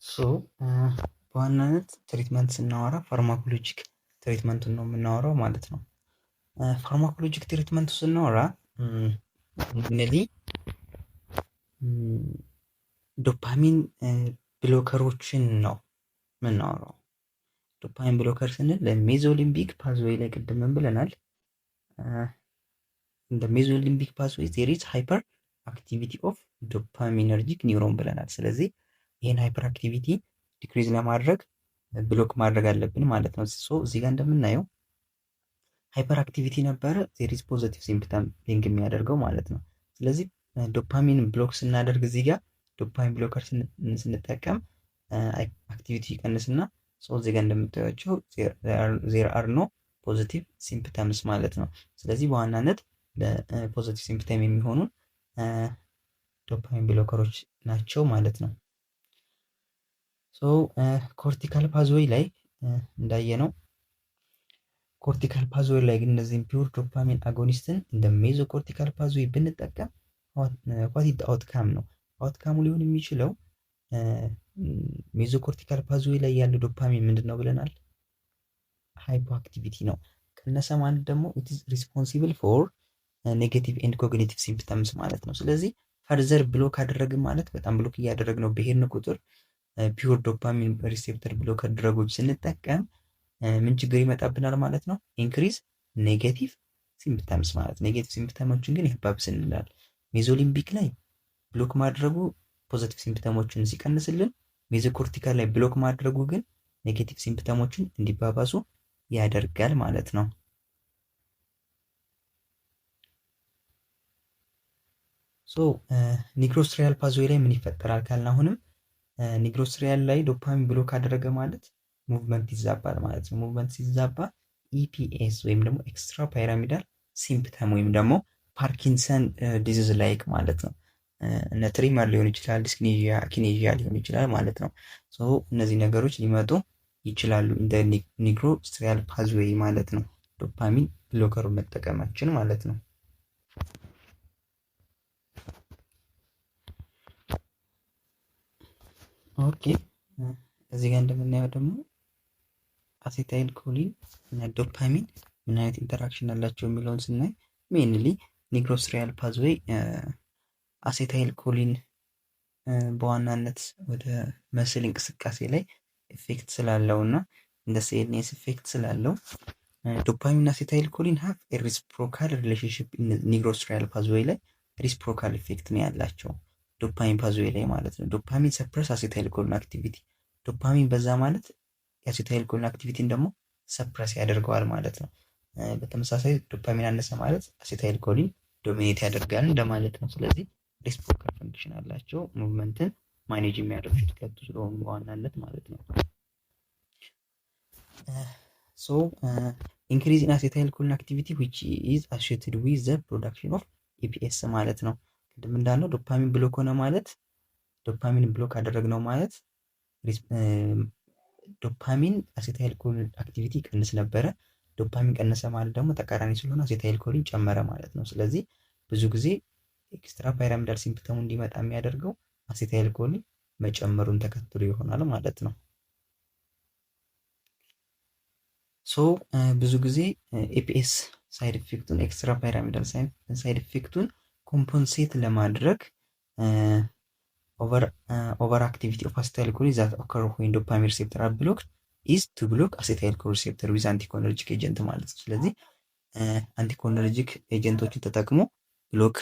So በዋናነት treatment ስናወራ pharmacologic treatment ኡን ነው የምናወራው ማለት ነው። Pharmacologic treatment ኡ ስናወራ mainly dopamine blocker ኦችን ነው የምናወራው። Dopamine blocker ስንል ለ mesolimbic pathway ላይ ቅድም ምን ብለናል? እንደ mesolimbic pathway there is hyperactivity of dopaminergic neuron ብለናል። ስለዚህ ይህን hyperactivity decrease ለማድረግ block ማድረግ አለብን ማለት ነው። So እዚህ ጋር እንደምናየው hyperactivity ነበረ፣ there is positive symptom link የሚያደርገው ማለት ነው። ስለዚህ dopamine block ስናደርግ እዚህ ጋር dopamine blocker ስንጠቀም activity ይቀንስና so እዚህ ጋር እንደምታዩቸው there are no positive symptoms ማለት ነው። ስለዚህ በዋናነት ለ positive symptom የሚሆኑ dopamine blocker ኦች ናቸው ማለት ነው። So cortical pathway ላይ እንዳየነው cortical pathway ላይ ግን እነዚህም pure dopamine agonist ን እንደ mesocortical pathway ብንጠቀም what outcome ነው። Outcome ኡ ሊሆን የሚችለው mesocortical pathway ላይ ያለው ዶፓሚን ምንድን ነው ብለናል? Hypoactivity ነው። ቀነሰ ማለት ደግሞ it is responsible for negative and cognitive symptoms ማለት ነው። ስለዚህ further block አደረግን ማለት በጣም block እያደረግነው በሄድን ቁጥር pure dopamine receptor blocker drug ኦች ስንጠቀም ምን ችግር ይመጣብናል ማለት ነው? Increase negative symptoms ማለት negative symptom ኦችን ግን ያባብስ እንላል። Mesolimbic ላይ block ማድረጉ positive symptom ኦችን ሲቀንስልን፣ mesocortical ላይ block ማድረጉ ግን negative symptom ኦችን እንዲባባሱ ያደርጋል ማለት ነው። So nigrostriatal pathway ላይ ምን ይፈጠራል ካልን አሁንም nigrostriatal ላይ dopamine block አደረገ ማለት movement ይዛባል ማለት ነው። Movement ሲዛባ EPS ወይም ደግሞ extrapyramidal symptom ወይም ደግሞ Parkinson disease like ማለት ነው። እነ tremor ሊሆን ይችላል፣ dyskinesia፣ akinesia ሊሆን ይችላል ማለት ነው። So እነዚህ ነገሮች ሊመጡ ይችላሉ እንደ nigrostriatal pathway ማለት ነው። Dopamine blocker መጠቀማችን ማለት ነው። Okay, እዚህ ጋር እንደምናየው ደግሞ acetylcholine እና ዶፓሚን ምን አይነት interaction አላቸው የሚለውን ስናይ mainly nigrostriatal pathway acetylcholine በዋናነት ወደ muscle እንቅስቃሴ ላይ effect ስላለው እና እንደ CNS effect ስላለው ዶፓሚን acetylcholine have reciprocal relationship nigrostriatal pathway ላይ reciprocal effect ነው ያላቸው dopamine pathway ላይ ማለት ነው። Dopamine suppress acetylcholine activity፣ dopamine በዛ ማለት የ acetylcholine activity ን ደግሞ suppress ያደርገዋል ማለት ነው። በተመሳሳይ ዶፓሚን አነሰ ማለት acetylcholine dominate ያደርጋል እንደማለት ነው። ስለዚህ reciprocal function አላቸው movement ን manage የሚያደርጉት ሁለቱ ስለሆኑ በዋናነት ማለት ነው። So increase in acetylcholine activity, which is associated with the production of EPS ማለት ነው። ቅድም እንዳልነው dopamine block ሆነ ማለት dopamine block አደረግነው ማለት dopamine acetylcholine activity ቀንስ ነበረ። ዶፓሚን ቀነሰ ማለት ደግሞ ተቃራኒ ስለሆነ acetylcholine ጨመረ ማለት ነው። ስለዚህ ብዙ ጊዜ extrapyramidal symptom ኡ እንዲመጣ የሚያደርገው acetylcholine መጨመሩን ተከትሎ ይሆናል ማለት ነው። So ብዙ ጊዜ EPS side effect ኡን extrapyramidal side effect ኡን compensate ለማድረግ overactivity of acetylcholine that occur when dopamine receptor are blocked is to block acetylcholine receptor with anticholinergic agent ማለት ነው። ስለዚህ anticholinergic agent ኦችን ተጠቅሞ block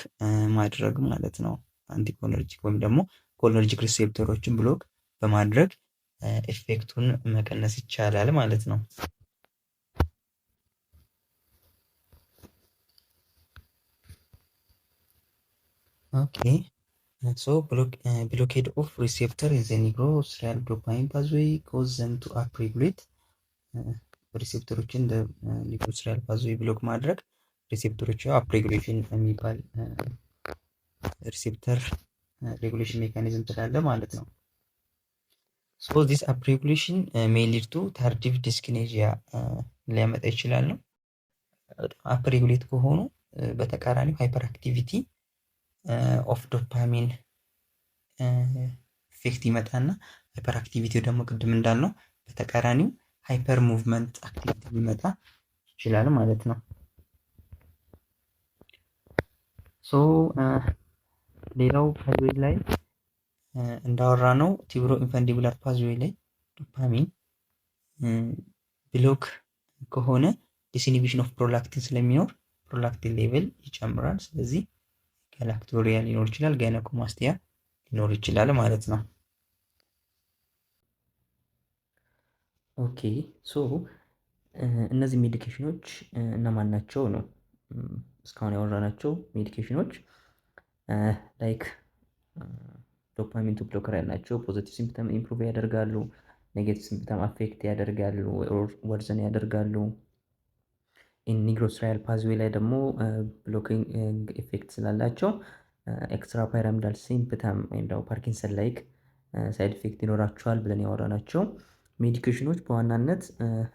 ማድረግ ማለት ነው። Anticholinergic ወይም ደግሞ cholinergic receptor ኦችን block በማድረግ effect ኡን መቀነስ ይቻላል ማለት ነው። Okay, so blockade of receptor in the nigrostriatal dopamine pathway cause them to upregulate receptor ኦችን እንደ nigrostriatal pathway block ማድረግ receptor ኦች upregulation የሚባል receptor regulation mechanism ስላለ ማለት ነው። So this upregulation may lead to tardive dyskinesia ሊያመጣ ይችላል ነው። Upregulate ከሆኑ በተቃራኒው hyperactivity of dopamine effect ይመጣና hyperactivity ው ደግሞ ቅድም እንዳልነው በተቃራኒው hyper movement activity ሊመጣ ይችላል ማለት ነው። So ሌላው pathway ላይ እንዳወራነው tuberoinfundibular pathway ላይ dopamine block ከሆነ disinhibition of prolactin ስለሚኖር prolactin level ይጨምራል። ስለዚህ galactorrhea ሊኖር ይችላል፣ gynecomastia ሊኖር ይችላል ማለት ነው። Okay, so እነዚህ medication ኖች እነማን ናቸው ነው እስካሁን ያወራናቸው medication ኖች like dopamine 2 blocker ያልናቸው positive symptom improve ያደርጋሉ፣ negative symptom affect ያደርጋሉ፣ worsen ያደርጋሉ። Nigrostriatal pathway ላይ ደግሞ blocking effect ስላላቸው extrapyramidal symptom ወይም ደግሞ Parkinson like side effect ይኖራቸዋል ብለን ያወራናቸው medication ኖች በዋናነት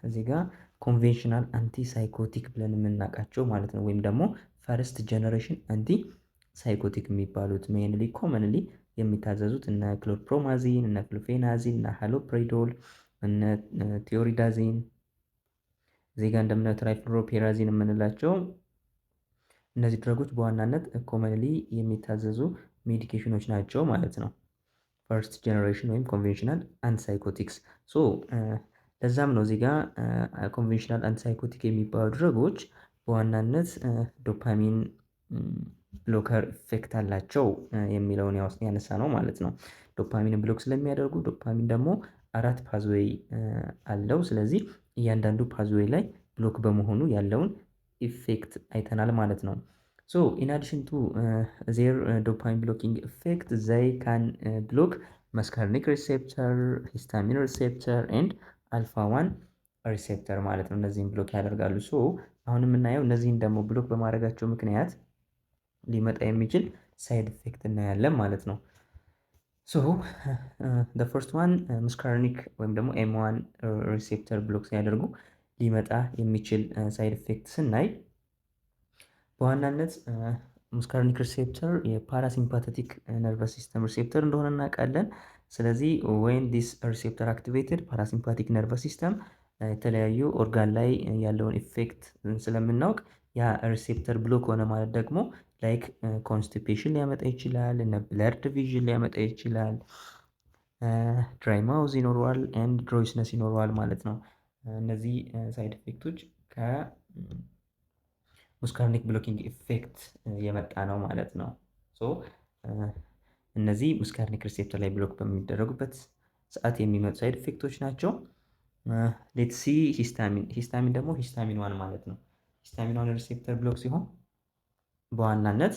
እዚህ ጋር conventional antipsychotic ብለን የምናውቃቸው ማለት ነው። ወይም ደግሞ first generation antipsychotic የሚባሉት mainly commonly የሚታዘዙት እነ chlorpromazine፣ እነ fluphenazine፣ እነ haloperidol፣ እነ thioridazine፣ እዚህ ጋር እንደምናየው trifluoperazine የምንላቸው እነዚህ drug ኦች በዋናነት commonly የሚታዘዙ medication ኖች ናቸው ማለት ነው። First generation ወይም conventional antipsychotics። So ለዛም ነው እዚህ ጋር conventional antipsychotic የሚባሉ drug ኦች በዋናነት dopamine blocker effect አላቸው የሚለውን ያነሳነው ማለት ነው። Dopamine ን block ስለሚያደርጉ ዶፓሚን ደግሞ አራት pathway አለው። ስለዚህ እያንዳንዱ pathway ላይ block በመሆኑ ያለውን effect አይተናል ማለት ነው። So in addition to their dopamine blocking effect, they can block muscarinic receptor፣ histamine receptor and alpha 1 receptor ማለት ነው። እነዚህን block ያደርጋሉ። So አሁን የምናየው እነዚህን ደግሞ block በማድረጋቸው ምክንያት ሊመጣ የሚችል side effect እናያለን ማለት ነው። So first one muscarinic ወይም ደግሞ M1 receptor block ሲያደርጉ ሊመጣ የሚችል side effect ስናይ በዋናነት muscarinic receptor የ parasympathetic nervous system receptor እንደሆነ እናውቃለን። ስለዚህ when this receptor activated, parasympathetic nervous system የተለያዩ ኦርጋን ላይ ያለውን effect ስለምናውቅ ያ receptor block ሆነ ማለት ደግሞ like constipation ሊያመጣ ይችላል፣ እነ blurred vision ሊያመጣ ይችላል፣ dry mouth ይኖረዋል and drowsiness ይኖረዋል ማለት ነው። እነዚህ side effect ኦች ከ muscarinic blocking effect የመጣ ነው ማለት ነው። So እነዚህ muscarinic receptor ላይ block በሚደረጉበት ሰዓት የሚመጡ side effect ኦች ናቸው። Let's see histamine። Histamine ደግሞ histamine 1 ማለት ነው። Histamine 1 receptor block ሲሆን በዋናነት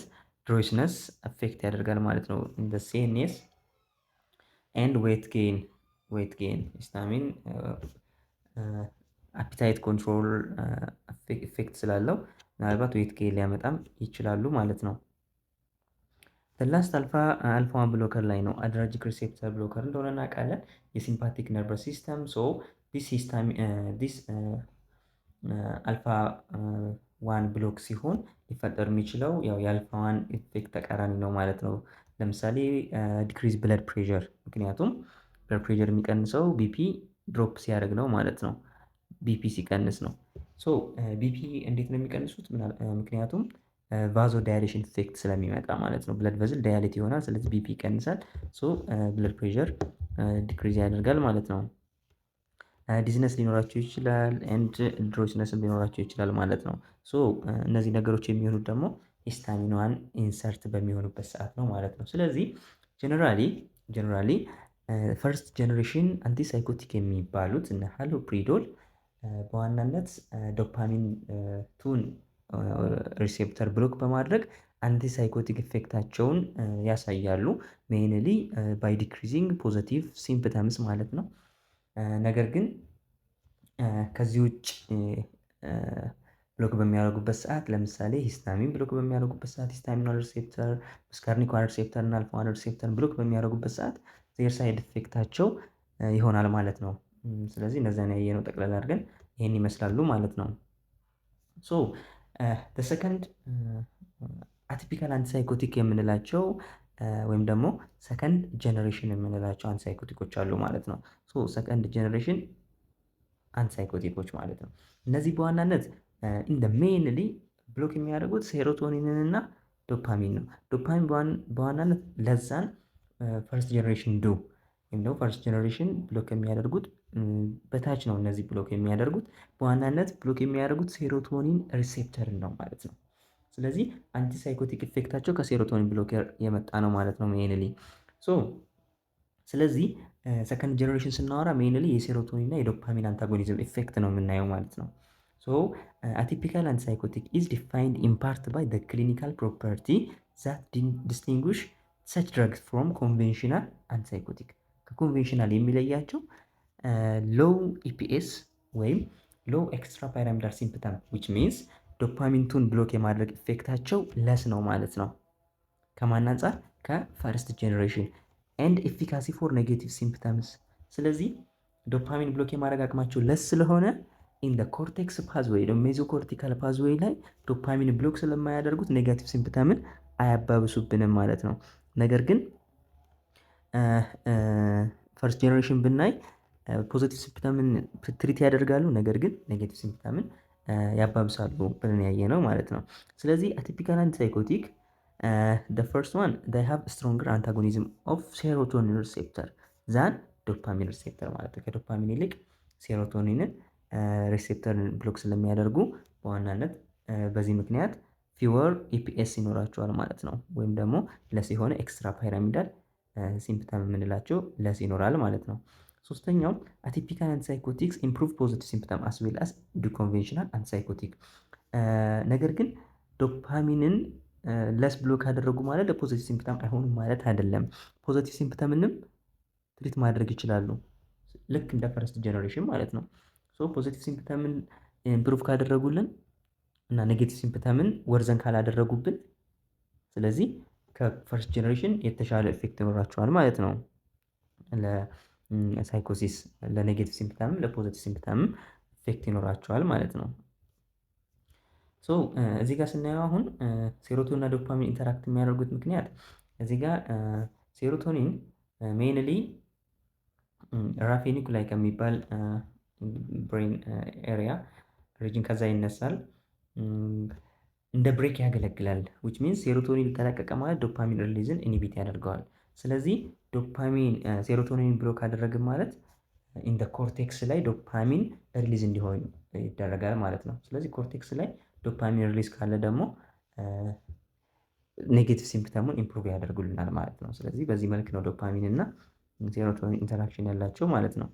drowsiness affect ያደርጋል ማለት ነው። In CNS and weight gain። Histamine appetite control effect ስላለው ምናልባት weight gain ሊያመጣም ይችላሉ ማለት ነው። Last alpha 1 blocker ላይ ነው። Adrenergic receptor blocker እንደሆነ እናውቃለን። የ sympathetic nervous system። So this alpha 1 block ሲሆን ሊፈጠር የሚችለው ያው የ alpha 1 effect ተቃራኒ ነው ማለት ነው። ለምሳሌ decrease blood pressure፣ ምክንያቱም blood pressure የሚቀንሰው BP drop ሲያደርግ ነው ማለት ነው። BP ሲቀንስ ነው። So BP እንዴት ነው የሚቀንሱት? ምክንያቱም vasodilation effect ስለሚመጣ ማለት ነው። Blood vessel dilate ይሆናል። ስለዚህ BP ይቀንሳል። So blood pressure decrease ያደርጋል ማለት ነው። Dizziness ሊኖራቸው ይችላል and drowsiness ም ሊኖራቸው ይችላል ማለት ነው። So እነዚህ ነገሮች የሚሆኑት ደግሞ histamine 1 insert በሚሆኑበት ሰዓት ነው ማለት ነው። ስለዚህ generally first generation antipsychotic የሚባሉት እነ haloperidol በዋናነት dopamine 2 ን receptor block በማድረግ antipsychotic effect ኣቸውን ያሳያሉ። Mainly by decreasing positive symptoms ማለት ነው። ነገር ግን ከዚህ ውጭ block በሚያደርጉበት ሰዓት፣ ለምሳሌ histamine block በሚያደርጉበት ሰዓት፣ histamine receptor፣ muscarinic receptor እና alpha 1 receptor block በሚያደርጉበት ሰዓት their side effect ኣቸው ይሆናል ማለት ነው። ስለዚህ እነዚያን ያየነው ጠቅላላ አድርገን ይሄን ይመስላሉ ማለት ነው። So second atypical antipsychotic የምንላቸው ወይም ደግሞ second generation የምንላቸው antipsychotic ኦች አሉ ማለት ነው። So second generation antipsychotic ኦች ማለት ነው። እነዚህ በዋናነት እንደ mainly block የሚያደርጉት serotonin ን እና ዶፓሚን ነው። ዶፓሚን በዋናነት less than first generation do ወይም ደግሞ first generation block የሚያደርጉት በታች ነው። እነዚህ block የሚያደርጉት በዋናነት block የሚያደርጉት serotonin receptor ን ነው ማለት ነው። ስለዚህ antipsychotic effect ኣቸው ከ serotonin blocker የመጣ ነው ማለት ነው mainly። So ስለዚህ second generation ስናወራ mainly የ serotonin እና የ dopamine antagonism effect ነው የምናየው ማለት ነው። So atypical antipsychotic is defined in part by the clinical property that distinguish such drugs from conventional antipsychotic። ከ conventional የሚለያቸው low EPS ወይም low extrapyramidal symptom, which means dopamine two ን block የማድረግ effect ኣቸው less ነው ማለት ነው። ከማን አንጻር? ከ first generation and efficacy for negative symptoms። ስለዚህ dopamine block የማድረግ አቅማቸው less ስለሆነ in the cortex pathway፣ mesocortical pathway ላይ dopamine block ስለማያደርጉት negative symptom ን አያባብሱብንም ማለት ነው። ነገር ግን first generation ብናይ positive symptom ን treat ያደርጋሉ፣ ነገር ግን negative symptom ን ያባብሳሉ ብለን ያየነው ማለት ነው። ስለዚህ atypical antipsychotic, the first one, they have stronger antagonism of serotonin receptor than dopamine receptor ማለት ነው። ከዶፓሚን ይልቅ serotonin ን receptor ን block ስለሚያደርጉ በዋናነት በዚህ ምክንያት fewer EPS ይኖራቸዋል ማለት ነው። ወይም ደግሞ less የሆነ extrapyramidal symptom የምንላቸው less ይኖራል ማለት ነው። ሶስተኛው atypical antipsychotics improve positive symptom as well as do conventional antipsychotic። ነገር ግን dopamine ን less block ካደረጉ ማለት ለ positive symptom አይሆኑም ማለት አይደለም። Positive symptom ንም treat ማድረግ ይችላሉ፣ ልክ እንደ first generation ማለት ነው። So positive symptom ን improve ካደረጉልን እና negative symptom ን worsen ካላደረጉብን፣ ስለዚህ ከ first generation የተሻለ effect ይኖራቸዋል ማለት ነው። ለ psychosis ለ negative symptom ም ለ positive symptom ም effect ይኖራቸዋል ማለት ነው። So እዚህ ጋር ስናየው አሁን serotonin እና dopamine interact የሚያደርጉት ምክንያት እዚህ ጋር serotonin mainly raphe nuclei ከሚባል brain area region ከዛ ይነሳል። እንደ brake ያገለግላል። Which means serotonin ተለቀቀ ማለት dopamine release ን inhibit ያደርገዋል። ስለዚህ dopamine serotonin block ካደረግን ማለት in the cortex ላይ dopamine release እንዲሆን ይደረጋል ማለት ነው። ስለዚህ cortex ላይ dopamine release ካለ ደግሞ negative symptom ኡን improve ያደርጉልናል ማለት ነው። ስለዚህ በዚህ መልክ ነው ዶፓሚን እና serotonin interaction ያላቸው ማለት ነው።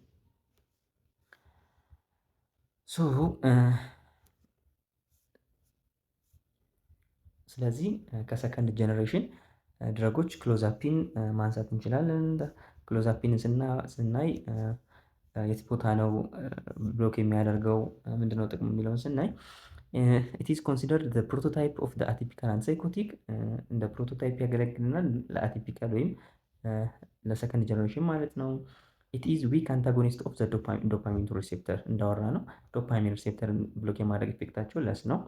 So ስለዚህ ከ second generation drug ኦች clozapine ማንሳት እንችላለን። Clozapine ን ስናይ የት ቦታ ነው block የሚያደርገው፣ ምንድነው ጥቅሙ የሚለውን ስናይ it is considered the prototype of the atypical antipsychotic። እንደ prototype ያገለግልናል ለ atypical ወይም ለ second generation ማለት ነው። It is weak antagonist of the dopamine receptor። እንዳወራነው dopamine receptor block የማድረግ effect ኣቸው less ነው።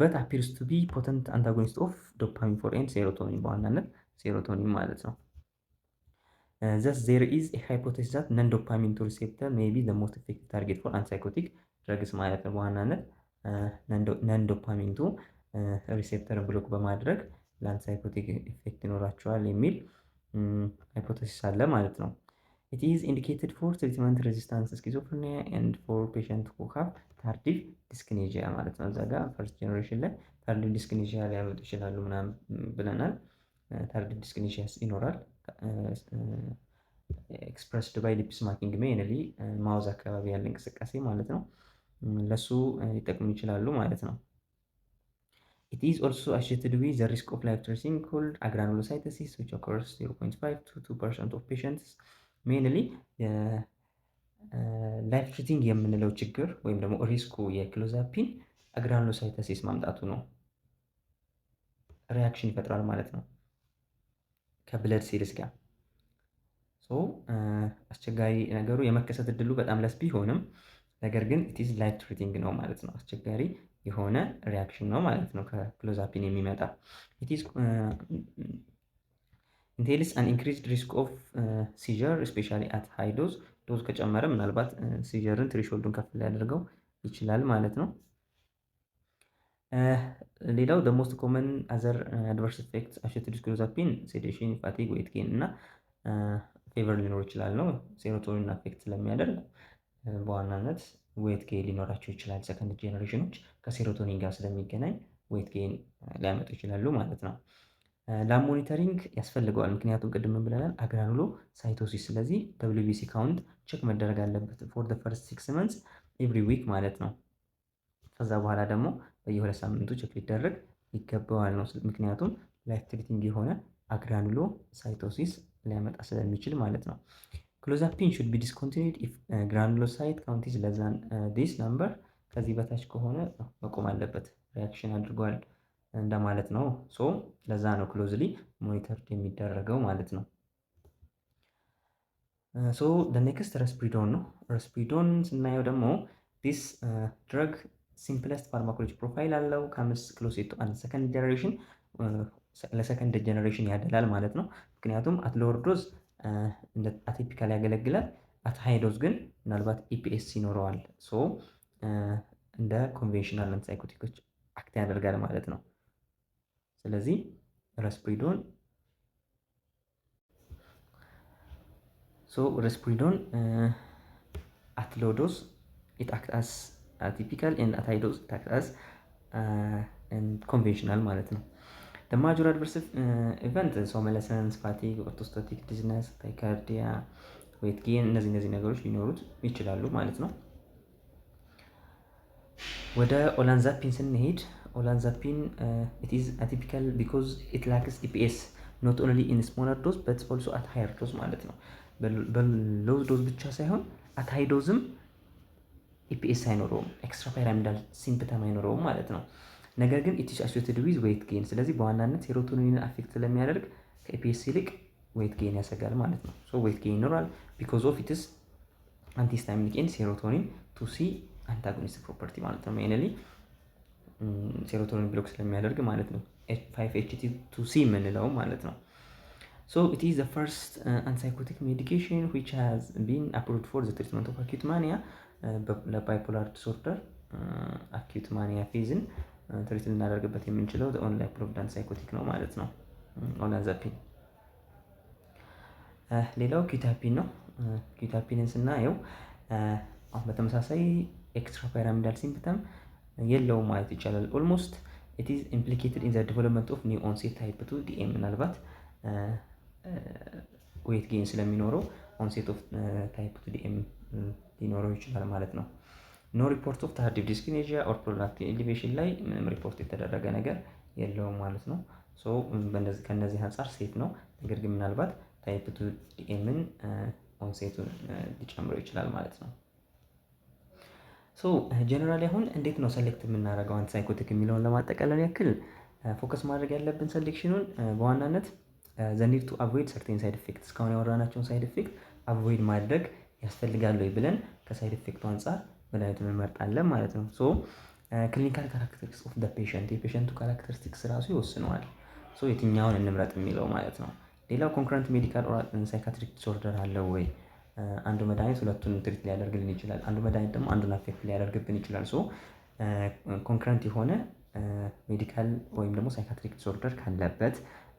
But appears to be potent antagonist of dopamine 4 and serotonin፣ በዋናነት serotonin ማለት ነው። Thus there is a hypothesis that non dopamine 2 receptor may be the most effective target for antipsychotic drugs ማለት ነው። በዋናነት non dopamine 2 receptor block በማድረግ ለ antipsychotic effect ይኖራቸዋል የሚል hypothesis አለ ማለት ነው። It is indicated for treatment resistance schizophrenia and for patient who have tardive dyskinesia ማለት ነው። እዛ ጋር first generation ላይ tardive dyskinesia ሊያመጡ ይችላሉ ምናምን ብለናል። Tardive dyskinesia ይኖራል። Expressed by lip smacking, mainly mouth አካባቢ ያለ እንቅስቃሴ ማለት ነው። ለሱ ሊጠቅሙ ይችላሉ ማለት ነው። It is also associated with the risk of life-threatening called agranulocytosis, which occurs 0.5 to 2% of patients. Mainly life threatening የምንለው ችግር ወይም ደግሞ risk ኡ የ clozapine agranulocytosis ማምጣቱ ነው። Reaction ይፈጥራል ማለት ነው ከ blood cells ጋር። አስቸጋሪ ነገሩ የመከሰት እድሉ በጣም less ቢሆንም ነገር ግን it's life threatening ነው ማለት ነው። አስቸጋሪ የሆነ reaction ነው ማለት ነው ከ clozapine የሚመጣ። Entails an increased risk of seizure, especially at high dose. Dose ከጨመረ ምናልባት seizure ን threshold ኡን ከፍ ሊያደርገው ይችላል ማለት ነው። ሌላው the most common other adverse effect associated with clozapine sedation፣ fatigue፣ weight gain እና fever ሊኖር ይችላል ነው። Serotonin affect ስለሚያደርግ በዋናነት weight gain ሊኖራቸው ይችላል። Second generation ኖች ከ serotonin ጋር ስለሚገናኝ weight gain ሊያመጡ ይችላሉ ማለት ነው። Lab monitoring ያስፈልገዋል። ምክንያቱም ቅድም ብለናል agranulocytosis። ስለዚህ WBC count check መደረግ አለበት for the first 6 months every week ማለት ነው። ከዛ በኋላ ደግሞ በየሁለት ሳምንቱ check ሊደረግ ይገባዋል ነው። ምክንያቱም life threatening የሆነ agranulocytosis ሊያመጣ ስለሚችል ማለት ነው። Clozapine should be discontinued if granulocyte count is less than this number። ከዚህ በታች ከሆነ መቆም አለበት፣ reaction አድርጓል እንደማለት ነው። So ለዛ ነው closely monitored የሚደረገው ማለት ነው። So next risperidone ነው። Risperidone ስናየው ደግሞ this drug simplest pharmacology profile አለው። Comes close to an second generation፣ ለ second generation ያደላል ማለት ነው። ምክንያቱም at lower dose እንደ atypical ያገለግላል። At high dose ግን ምናልባት EPS ይኖረዋል። So እንደ conventional antipsychotic ኦች act ያደርጋል ማለት ነው። ስለዚህ risperidone at low dose it act as atypical and at high dose it act as conventional ማለት ነው። Major adverse event somnolence፣ fatigue፣ orthostatic dizziness፣ tachycardia፣ weight gain እነዚህ ነገሮች ሊኖሩት ይችላሉ ማለት ነው። ወደ olanzapine ስንሄድ olanzapine, it is atypical because it lacks EPS not only in smaller dose but also at higher dose ማለት ነው። በ low dose ብቻ ሳይሆን at high dose ም EPS አይኖረውም፣ extrapyramidal symptom አይኖረውም ማለት ነው። ነገር ግን it's associated with weight gain። ስለዚህ በዋናነት serotonin ን affect ስለሚያደርግ ከ EPS ይልቅ weight gain ያሰጋል ማለት ነው። So weight gain ይኖራል because of its antihistaminic and serotonin 2C antagonist property ማለት ነው። Mainly serotonin block ስለሚያደርግ ማለት ነው። 5 HT 2C የምንለው ማለት ነው። So it is the first antipsychotic medication which has been approved for the treatment of acute mania። ለ bipolar disorder acute mania phase ን treat ልናደርግበት የምንችለው only approved antipsychotic ነው ማለት ነው olanzapine። ሌላው quetiapine ነው። Quetiapine ን ስናየው አሁን በተመሳሳይ extrapyramidal symptom የለውም ማለት ይቻላል። Almost it is implicated in the development of new onset type 2 DM። ምናልባት weight gain ስለሚኖረው onset of type 2 DM ሊኖረው ይችላል ማለት ነው። No report of tardive dyskinesia or prolactin elevation ላይ ምንም ሪፖርት የተደረገ ነገር የለውም ማለት ነው። So ከእነዚህ አንጻር safe ነው። ነገር ግን ምናልባት type 2 DM ን onset ኡን ሊጨምረው ይችላል ማለት ነው። So generally አሁን እንዴት ነው select የምናደርገው antipsychotic የሚለውን ለማጠቃለል ያክል focus ማድረግ ያለብን selection ኑን በዋናነት the need to avoid certain side effect፣ እስካሁን ያወራናቸውን side effect avoid ማድረግ ያስፈልጋል ወይ ብለን ከ side effect ኡ አንጻር መድኃኒቱን እንመርጣለን ማለት ነው። So clinical characteristics of the patient፣ የ patient ኡ characteristics ራሱ ይወስነዋል። So የትኛውን እንምረጥ የሚለው ማለት ነው። ሌላው concurrent medical or psychiatric disorder አለው ወይ? አንዱ መድኃኒት ሁለቱን treat ሊያደርግልን ይችላል። አንዱ መድኃኒት ደግሞ አንዱን affect ሊያደርግብን ይችላል። So concurrent የሆነ medical ወይም ደግሞ psychiatric disorder ካለበት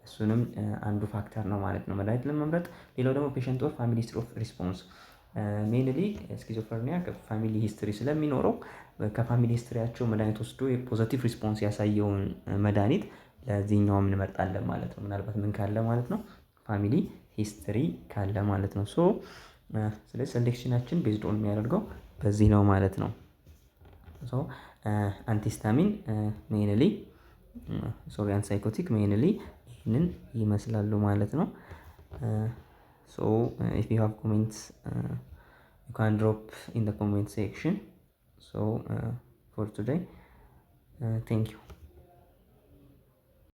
እሱንም አንዱ factor ነው ማለት ነው መድኃኒት ለመምረጥ። ሌላው ደግሞ patient or family history of response፣ mainly schizophrenia ከ family history ስለሚኖረው ከ family history ያቸው መድኃኒት ወስዶ የ positive response ያሳየውን መድኃኒት ለዚህኛውም እንመርጣለን ማለት ነው። ምናልባት ምን ካለ ማለት ነው፣ family history ካለ ማለት ነው። So ስለዚህ selection ኣችን based on የሚያደርገው በዚህ ነው ማለት ነው። So antihistamine mainly, sorry, antipsychotic mainly ይህንን ይመስላሉ ማለት ነው። So if you have comments, you can drop in the comment section. So for today, thank you.